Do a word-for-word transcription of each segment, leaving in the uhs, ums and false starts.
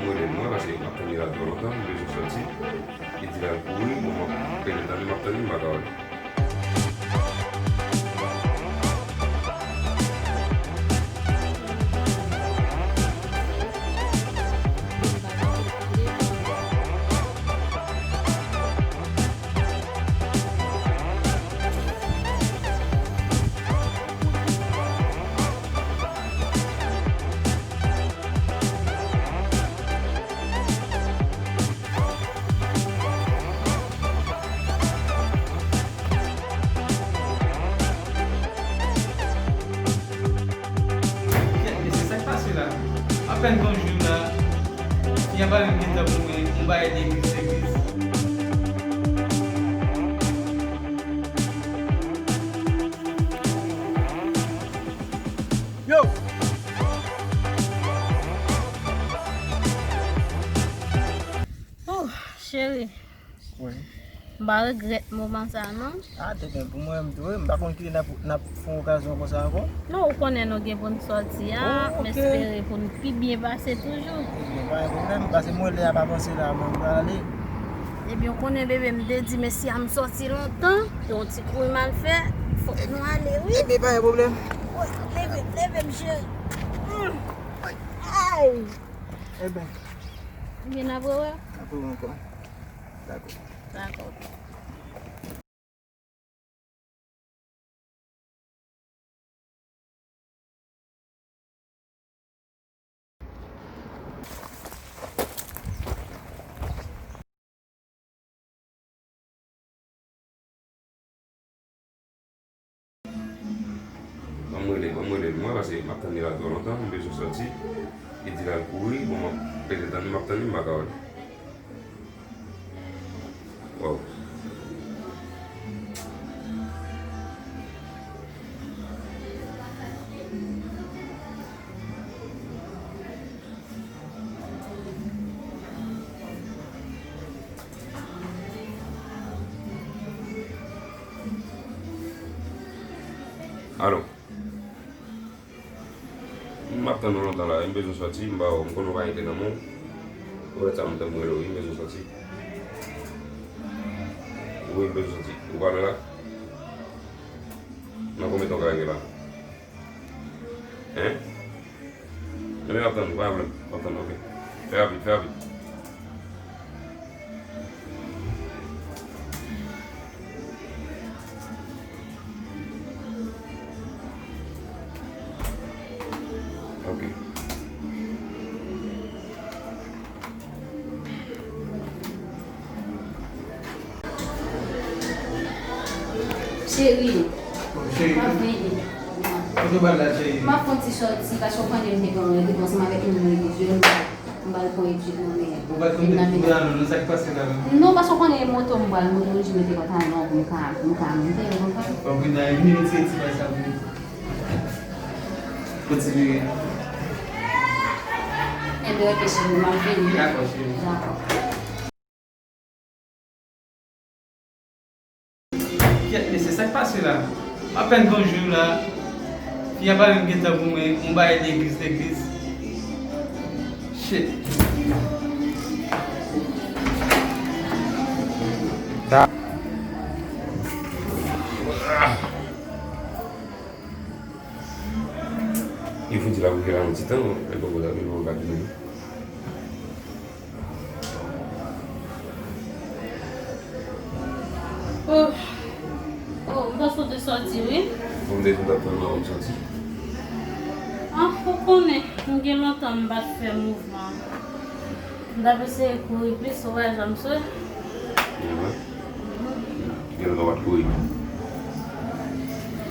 Rele mwen paske m ap tann li la twò lontan, m bezwen sòti. Li di l al kouri, bon, m ap rele tann li, m ap tann li, m pa ka wè l. Kèt, mesye, sa k pase la? Apèn bonjou la, fi a pa menm gen tan pou mwen, yon bagay legliz, legliz. Yo! Oh, cheri. Wi. M pa regrèt moman sa a, non. Ah, te byen pou mwen, m tou, wi. M pa konn kite n ap, n ap fè yon okazyon konsa ankò. Non, ou konnen nou gen pou n sòti a. Oh, ok. M espere pou n pi byen pase toujou. Ebyen, pa gen pwoblèm, paske mwen lè a pa panse la, mwen, m prale. Ebyen, ou konnen, bebe, m te di mesye a m sòti lontan, yon ti kouri m al fè, fòk nou ale, wi. Ebyen, pa gen pwoblèm. Wi, leve, leve, m cheri. Hmm. Ay! Ebyen. Ebyen, n ap rewè. N ap rewè ankò. Dakò. Dakò. Ban m rele, ban m rele l, mwen, paske m ap tann li la twò lontan, m bezwen sòti. Li di l al kouri, bon, m ap rete tann li, m ap tann li, m pa ka wè l. Waw. Alo. M ap tann ou lontan la, m bezwen sòti, m pa wè w, m konnen w pa gen tèt nan men w. Poutèt sa m te rele w, wi, m bezwen sòti. Wi, m bezwen sòti. Ou pa la? Nan konbyen tan w ka rive la? Hein? Ebyen, m ap tann ou, pa gen pwoblèm. M ap tann ou, ok. Fè rapid, fè rapid. Ok. Cheri. Cheri. M ap vini. Kote w pral la, cheri? M ap fè yon ti sòti, paske w konnen m te gen yon randevou ansanm avèk yon moun legliz yo. M pral pran etid mwen, men... Ou pral konn etid mwen, non, sa k pase la menm? Non, paske w konnen moto m pral, moto m jimete pantalon pou m ka, pou m ka monte, ou konprann? Bon, vin la, vin retire ti bagay sa pou mwen. Kontinye. Enben, ok, cheri, m ap vini. Dakò, cheri. Dakò. Kèt, mesye, sa k pase la? Apèn bonjou la, fi a pa menm gen tan pou mwen, yon bagay legliz, legliz. Shit. Sa. Li fouti la bouke la yon ti tan, men poko la, men poko la tounen. Oh. Oh, m panse w te sòti, wi. Bon, m te di m t ap tann ou avan m sòti. Ah, ou konnen, m gen lontan m pa t fè mouvman. M t ap eseye kouri plis, ou wè jan m swe. Mwen. Gen lontan w pa t kouri.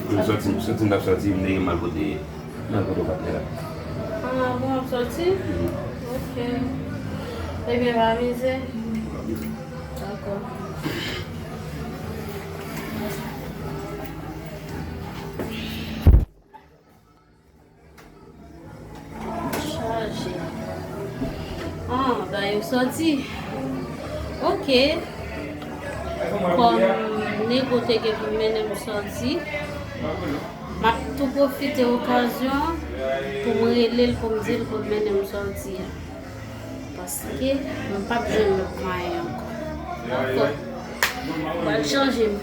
M sòti, m sòti, m t ap sòti, m te gen mal pote, mal pote patnè la. Ah, bon, w ap sòti? Mhm. Ok. Ebyen, pa mize. Dakò. Chaje. Ah, ba yo sòti. Ok. Kòm Nego te gen pou mennen m sòti, m ap tou pwofite okazyon pou m rele l, pou m di l pou l mennen m sòti a. Paske m p ap jwenn lòt mwayen ankò. Ankò. M pral chanje m.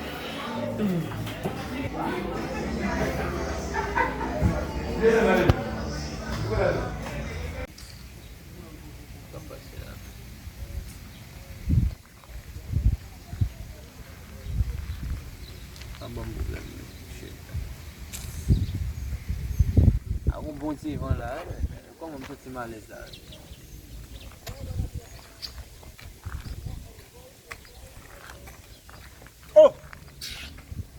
Sa ban m pwoblèm, mesye. A gon bon ti van la, wi. Kòman m santi m alèz la, wi. Oh!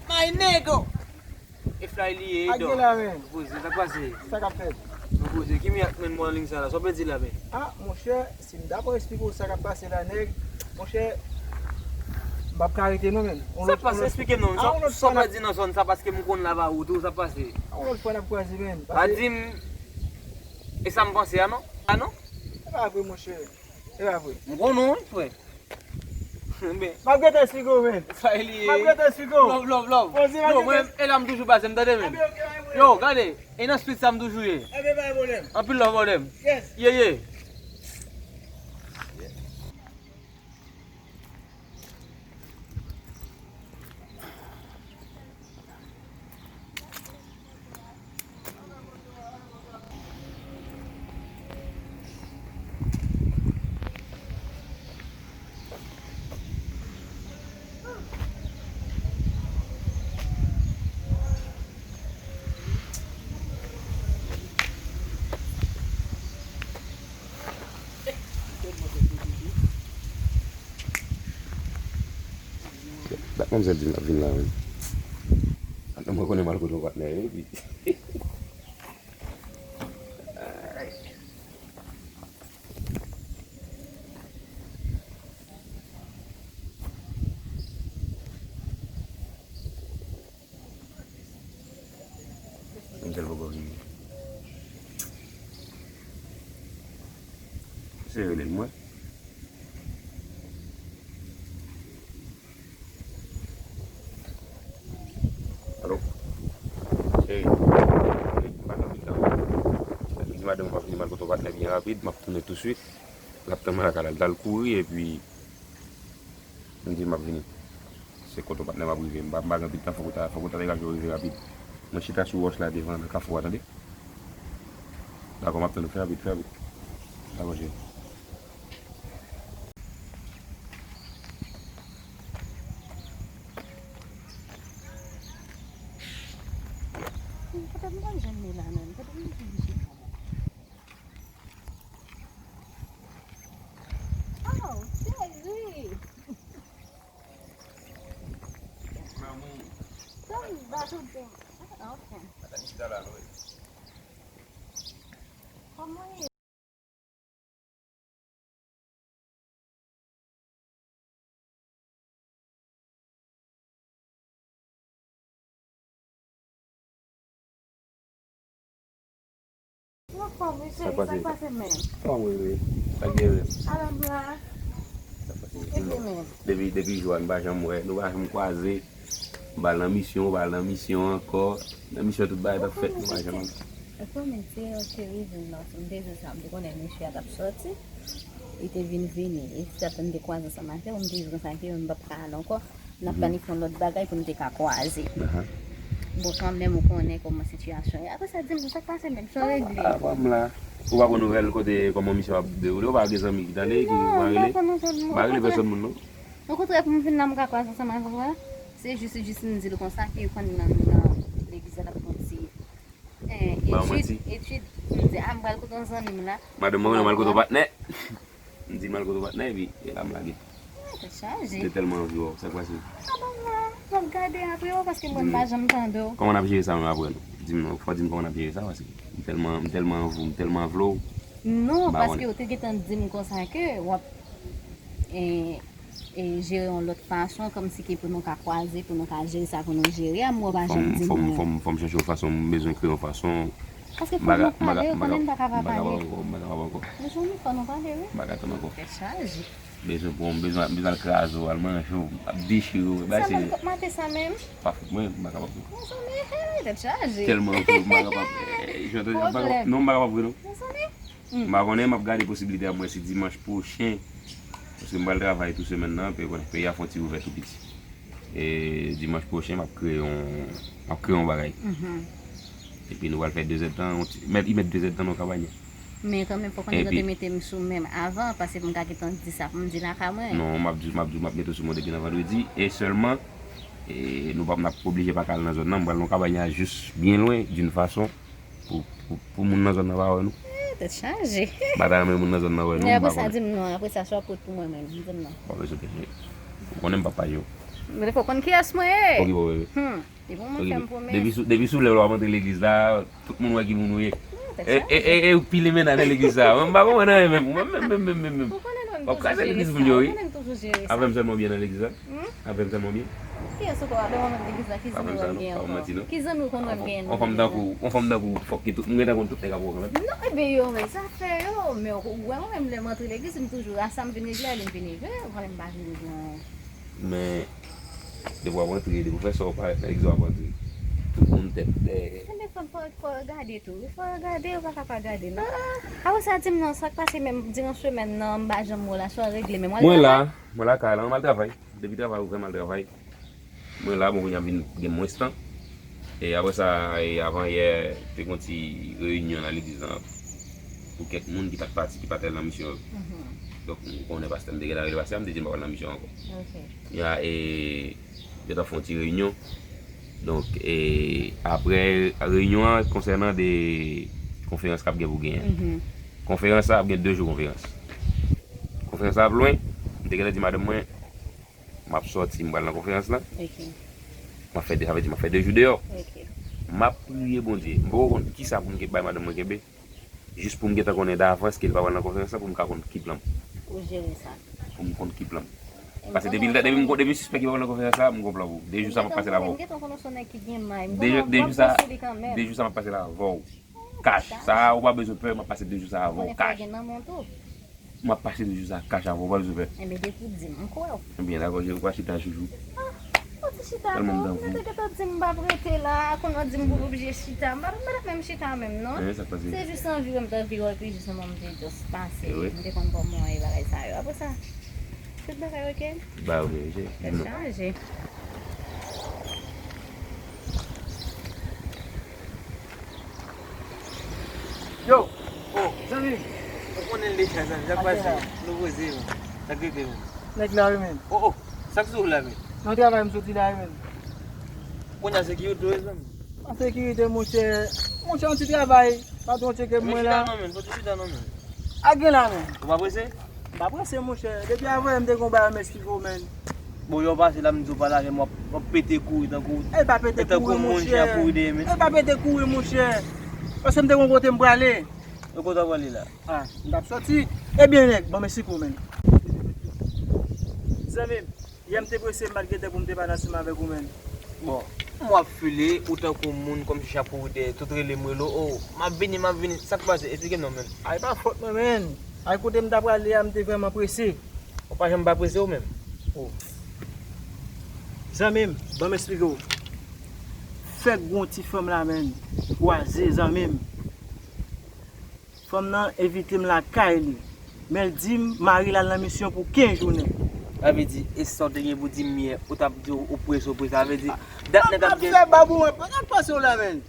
My nigga! E fly li ye, Ak Dò. Gen la, men. Poze, sa k pase? Sa k ap fèt? Nou poze. Ki mirak men mwen an liy sa la? Sa w vle di la, men? Ah, monchè, si m ta pral esplike w sa k ap pase la, nèg, monchè, m p ap ka rete non, men. Sa k pase? Esplike m non. Sa w pral di nan zòn sa paske m konn la ba ou tou, sa k pase? A yon lòt fwa n ap kwaze, men. Pa di m, e sa m panse a non? A non? E pa vre, monchè. E pa vre. M konnen w, wi, frè. M ap gentan esplike w, men. Sa e li ye. M ap gentan esplike w. Love, love, love. Poze, m ap gentan. Yo, mwen, e la m toujou pase, m tande, men. Yo, gade, e nan street sa m toujou ye. Anpil love, brother m. Yes. Ye, ye. Dat manmzèl di m l ap vin la menm. Patnè mwen konnen m al kote yon patnè epi. Manmzèl poko vini. Se rele l mwen. Alo? Cheri, m pa nan pita. M di madanm m m ap vini, m al kote yon patnè byen rapid, m ap tounen touswit. L ap tann mwen lakay la, l t al kouri epi m di l m ap vini. Se kote yon patnè m ap rive, m pa, m pa gen anpil tan, fòk ou ta, fòk ou ta degaje w rive rapid. Mwen chita sou wòch la devan nan kafou a, tande? Dakò, m ap tann ou, fè rapid, fè rapid. Dakò, cheri. Kote m pral jwenn li la menm? Kote m jwenn li la? Oh, cheri! Mamoun. Sa m va tout bon. Ah, ok. Madanm chita la, non? Kòman ye? Anfòm wi cheri, sa k pase menm? Anfòm wi, wi. Sa k gen menm? Alò m la. Sa k pase? Epi menm? Depi, depi jou a nou pa janm wè, nou pa janm kwaze. M pral nan misyon, ou pral nan misyon ankò. Nan misyon tout bagay t ap fèt, nou pa janm. Ou konnen se yon cheri vin nan, m te di sa, m te konnen mesye a t ap sòti. Li te vin vini. E si sa m te kwaze ansanm avè w, m te di konsa ke m p ap ka al ankò. N ap planifye yon lòt bagay pou n te ka kwaze. Bon, kanmenm, ou konnen kòman sitiyasyon ye. Apre sa, di m sa k pase menm, sa w regle? Apa m la. Ou pa pran nouvèl kote kòman misyon ap dewoule, ou pa gen zanmi ki tande, ki pa rele. M pa rele pèsòn moun, non. Okontrè, pou m vin la, m ka kwaze ansanm avè w la. Se jis, jis m di l konsa ke yo konn nan, nan legliz la t ap fè yon ti, eh, etid, etid. M di, a, m pral kote yon zanmi m la. Madanm mwen, m al kote yon patnè. M di m al kote patnè, epi e la m lage. Ah, tèt chaje. M te tèlman anvi wè w, sa k pase? Ah bon, m ap gade apre w, paske mwen m pa janm tande w. Kòman n ap jere sa menm apre nou? Di m non, fò w di m kòman n ap jere sa, paske m tèlman, m tèlman anvi w, m tèlman vle w. Non, paske w te gentan di m konsa ke w ap, eh, eh, jere yon lòt fason, kòmsi ke pou nou ka kwaze, pou nou ka jere sa pou nou jere a, m wè w pa janm di m. Fò m, fò m, fò m chèche yon fason, m bezwen kreye yon fason. Paske fò nou pale, ou konnen m pa ka pa pale. M pa kapab ankò, m pa kapab ankò. Mezanmi, fò nou pale, wi. M pa ka tann ankò. Tèt chaje. Bezwen pran, m bezwen, m bezwen al kraze w, al manje w, ap dechire w. Sa menm kòk maten sa menm? Pa fout mwen, m pa kapab non. Mezanmi, hey, tèt chaje. Tèlman anvi w, m pa kapab. Eh, jan tande, m pa kapab, non, m pa kapab vre non. Mezanmi. M pa konnen, m ap gade posiblite a, m wè si dimanch pwochen, paske m pral travay tou semèn nan, pe-, peyi a fè yon ti ouvè tou piti. E dimanch pwochen, m ap kreye yon, m ap kreye yon bagay. Epi nou pral fè de zèdtan, yon ti, mèt, li mèt de zèdtan nan kabanya. Men kanmenm, fòk nèg lan te mete m sou men m avan, paske pou m ka gentan di sa pou m di lakay mwen. Non, m ap di, m ap di, m ap mete w sou men depi nan vandredi, e sèlman, e nou p ap, n ap oblije pa ka al nan zòn nan, m pral nan kabanya jis byen lwen, d'une façon, pou, pou, pou moun nan zòn nan pa wè nou. Eh, tèt chaje. M pa ta renmen moun nan zòn nan wè nou, m pa konnen. Apre sa, di m non, apre sa, swa pot pou mwen menm, di m non. Bon, bezwen pèche. Ou konnen m p ap paje w. Men fò w konn kiyès mwen ye. Ok, bon, bebe. Hmm. Depi w fè m pwomès. Depi sou, depi sou lè w ap antre legliz la, tout moun wè ki moun ou ye. E, e, e, e ou pile mennaj nan legliz sa. Mwen m pa konprann anyen menm. Mwen menm, menm, menm, menm, menm. W ap kraze legliz moun yo, wi. Avè m sèlman w byen nan legliz la. Avè m sèlman w byen. Kiyès ou kwè ap wè m nan legliz la? Ki zanmi w wè m genyen ankò? Ki zanmi w konn wè m genyen nan legliz la? Yon fanm tankou, yon fanm tankou w, fòk ki tout, m gentan konn tout nèg ap wè w kanmenm. Non, ebyen yo, men sa fè yo, men ou wè mwen menm lè m antre legliz, m toujou a sa m vin regle, lè m vin regle, ou konnen m pa vin regle. Men, depi w ap antre, depi w fè sa w parèt nan legliz w ap antre, tout moun tèt dèyè. Ebyen, fò, fò, fò w gade tou, wi, fò w gade, ou pa ka pa gade, non. Apre sa, di m non, sa k pase menm diran semèn nan, m pa janm wè w la, sa w regle menm, w al travay? Mwen la, mwen lakay la, m al travay. Depi travay ouvè, m al travay. Mwen la, bon, kounye a m vin gen mwens tan. E apre sa, e avan yè, te gon ti reyinyon nan legliz lan pou kèk moun ki pa t pati, ki pa t al nan misyon yo. Donk, m konnen pastè m te gentan rele pastè a, m te di m pa pral nan misyon ankò. Ya, e, yo t ap fè yon ti reyinyon. Donk, e, apre reyinyon an, konsènan de konferans k ap gen pou genyen. Konferans sa ap gen de jou konferans. Konferans la ap lwen, m te gentan di madanm mwen, m ap sòti, m pral nan konferans lan. M ap fè de, sa vle di m ap fè de jou deyò. M ap priye Bondye. M poko konn kisa pou m ke-, bay madanm mwen kenbe. Jis pou m gentan konnen davans ke l pa pral nan konferans lan, pou m ka konn ki plan m. Pou jere sa. Pou m konn ki plan m. Paske depi, depi m, depi m sispèk li pa pral nan konferans la, m gon plan pou ou. De jou sa m ap pase la avè w. M gentan konnen w se yon nèg ki gen may. M konnen w ap pwosede kanmenm. De jou sa m ap pase la avè w. Kach. Sa a, ou pa bezwen pè, m ap pase de jou sa avè w. Kach. M ap pase de jou sa kach avè w, ou pa bezwen pè. Enben, depi w di m, m kwè w. Enben, dakò, cheri, ou pa chita, chouchou. Ah, ou di chita, tèlman m tankou. Ou te gentan di m m p ap rete la, kounye a w di m pou m oblije chita. M pa, m pa t ap menm chita menm, non. Eh, sa k pase? Se jis anvi, wè m t anvi wè w, epi jis nan moman m te just pase. Eh wi. M te konn kòman w ye bagay sa yo. Apre sa, tout bagay oke? Ba, oke, cheri. Tèt chaje. Yo! Oh, zanmi m! Ou konnen l deja, zanmi. Sa k pase? Nou poze, men. Sa k rete, men? Nèg la, wi, men. Oh, oh! Sa k sou ou la, men? Nan travay m soti la, wi, men. Kounye a sekirite, wi, zanmi. An sekirite, monchè. Monchè, yon ti travay. Patwon tcheke mwen la. Chita non, men. Fò ti chita non, men. A gen la, men. Ou pa prese? M pa prese, monchè. Depi avan yè m te gon bagay m esplike w, men. Bon, yè w pase la, m di w pale avè m, w ap, w ap pete kouri tankou, e pa pete kouri, monchè. E pa pete kouri, monchè. Paske m te gon kote m prale. E kote w prale la? Ah, m t ap sòti. Ebyen, nèg, ban m esplike w, men. Zanmi m, yè m te prese, m pa t gen tan pou m te pale ansanm avèk ou, men. Bon, m w ap file, ou tankou moun kòmsi ch ap kouri dèyè, tout rele m rele w, oh, m ap vini, m ap vini. Sa k pase? Esplike m non, men. Ay, pa fòt mwen, men. Ay, kote m t ap prale a, m te vrèman prese. Ou pa janm pa prese ou menm. Oh. Zanmi m, ban m esplike w. Fèk gon ti fanm la, men. Kwaze, zanmi m. Fanm nan envite m lakay li. Men l di m mari l al nan misyon pou kenz jounen. Sa vle di, e sa w te gen pou di m yè, ou t ap di w, ou prese, ou prese. Sa vle di, dat nèg ap gen. Fè bab ou, pa t ap pase w la, men.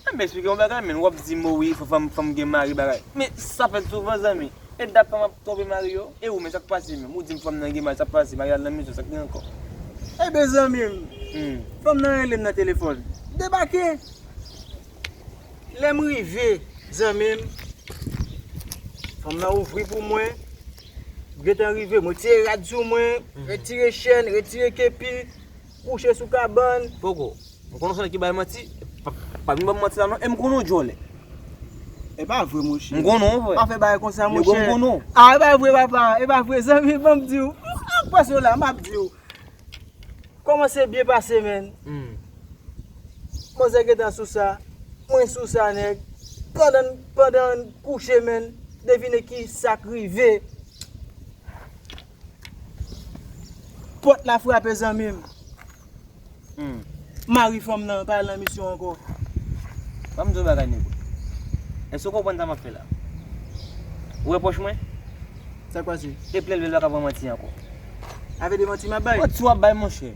Ah, m esplike yon bagay, men w ap di m, o wi, fò fanm, fanm gen mari, bagay. Men sa fèt souvan, zanmi. E dat fanm ap twonpe mari yo? E ou, men sa k pase menm? Ou di m fanm nan gen mari, sa k pase? Mari al nan misyon, sa k gen ankò? Ebe, zanmi m, fanm nan rele m nan telefòn. Debake! Lè m rive, zanmi m, fanm nan ouvri pou mwen. Gentan rive, m retire rad sou mwen, retire chèn, retire kepi, kouche sou kabann. Poko. M konnen w se nèg ki bay manti. Pa, pa vin ban m manti la non. E m konnen w djòlè. E pa vre, monchè. M konnen w vre. Pa fè bagay konsa, monchè. Nèg m konnen w. Ah, e pa vre, papa. E pa vre, zanmi, ban m di w. M ap pase w la, m ap di w. Kòmanse byen pase, men. Hmm. Manzè gentan sou sa. Mwen sou sa, nèg. Pandan, pandan n kouche, men. Devine ki sa k rive. Pòt la frape, zanmi m. Hmm. Mari fanm nan pa al nan misyon ankò. Ban m di w bagay, nego. Èske w konprann sa m ap fè la? Ou wè pòch mwen? Sa k pase? E plè l, l pa ka pran manti ankò. Avè di manti m ap bay? Manti w ap bay, monchè.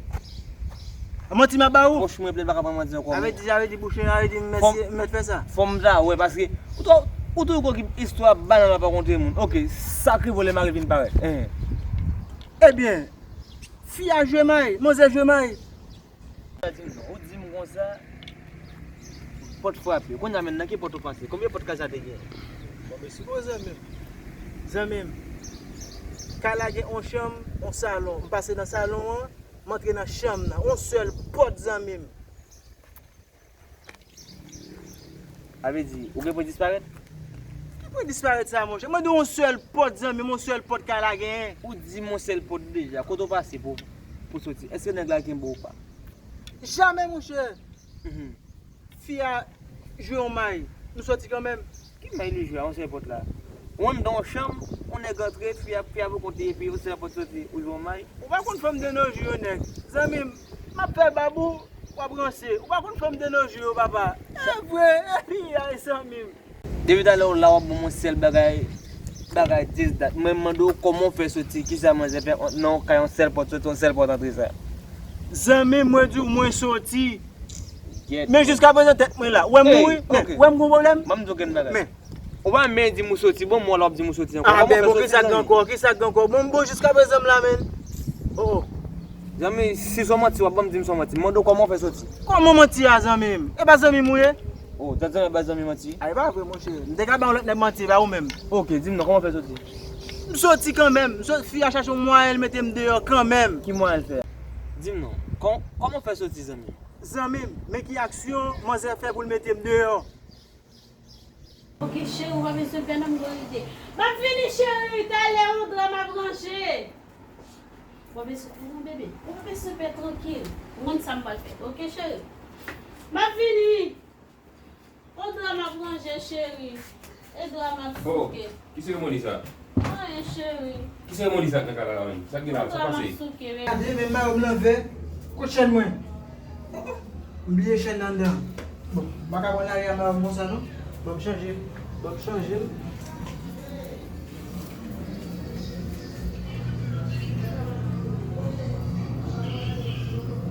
Manti m ap ba ou? Pòch mwen plè, l pa ka pran manti ankò. Avè di, avè di bouch mwen, avè di m mèt fè sa. Fò m ta wè, paske ou tou, ou tou ki istwa banal w ap rakonte moun. Oke, sakre vòlè mare vin parèt. Enhen. Ebyen, fi a jwe may, manzè jwe may. Ou di m non, ou di m konsa, pòt frape. Kounye a menm, nan ki pòt ou pase? Konbyen pòt kay sa te gen? Bon, men si bon zanmi m. Zanmi m, kay la gen yon chanm, yon salon. M pase nan salon an, m antre nan chanm nan. Yon sèl pòt, zanmi m. Sa vle di, ou gen pou disparèt? Ki pou disparèt sa, monchè? Mwen di yon sèl pòt, zanmi m, yon sèl pòt kay la genyen. Ou di m yon sèl pòt deja. Kote w pase pou, pou soti? Èske nèg la kenbe w pa? Jamè, monchè. Mhm. Fi a jwe yon may. Nou soti kanmenm. Ki may li jwe a, yon sèl pòt la? Ou anndan yon chanm, yon nèg antre, fi a, fi a poko te, epi yon sèl pòt soti, ou jwe yon may. Ou pa konn fanm de nos jours yo, nèg. Zanmi m, m ap fè bab ou, w ap ranse. Ou pa konn fanm de nos jours yo, papa. E vre, epi, ay, zanmi m. Depi talè w la, w ap ban m yon sèl bagay, bagay dis dat. Mwen mande w kòman w fè soti, kisa manzè fè nan yon kay, yon sèl pòt soti, yon sèl pòt antre sa. Zanmi m, mwen di w, mwen soti. Men jiska prezan tèt mwen la. Ou wè m mouri? Men, ou wè m gon pwoblèm? Ban m di w grenn bagay. Men. Ou pa menm di m ou soti, bon, mwen la w ap di m ou soti ankò. Ah, kòman w fè soti, zanmi? Kisa k gen ankò? Kisa k gen ankò? Bon, m bon jiska prezan m la, menn. Oh, oh. Zanmi, si s on manti w ap ban m, di m s on manti. M mande w kòman w fè soti. Kòman manti a, zanmi m? E pa zanmi m ou ye? Oh, dat zanmi bay zanmi manti? A, e pa vre, monchè. M te ka ba yon lòt nèg manti, e pa ou menm. Oke, di m non, kòman w fè soti? M soti kanmenm. M soti, fi a chache yon mwayen l mete m deyò kanmenm. Ki mwayen l fè? Di m non. Kò-, kòman w fè soti, zanmi m? Zanmi m, men ki aksyon manzè fè pou l mete m deyò. Oke, cheri, ou pa bezwen pè non, m gon ide. M ap vini, cheri, talè yon dra m ap ranje. Ou pa bezwen pè non, bebe. Ou pa bezwen pè, trankil. M konn sa m pral fè. Oke, cheri. M ap vini. Yon dra m ap ranje, cheri. E dra m ap souke. Ki seremoni sa? Anyen, cheri. Ki seremoni sa k nan kay la la menm? Sa k gen la? Sa k pase? Gade, men mayo m nan vè. Kot chèn mwen? M bliye chèn nan anndan. Bon, m pa ka pran lari a mayo m konsa non. Ban m chanje. Ban m chanje l.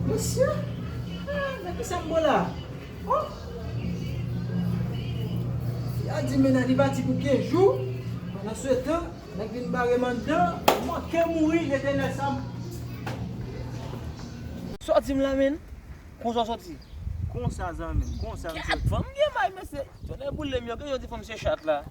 Mesye! Ah, nan kisa m bo la? Oh! Fi a di mennaj li pati pou kenz jou. Pandan se tan, nèg vin bare m anndan, m manke mouri, Letènèl sa m. Sòti m la, menn. Konsa w sòti? Konsa, zanmi m, konsa m sòti. Kèt, fanm gen may, mesye. Tonnè boule m, yo, ke yo di fanm se chat la.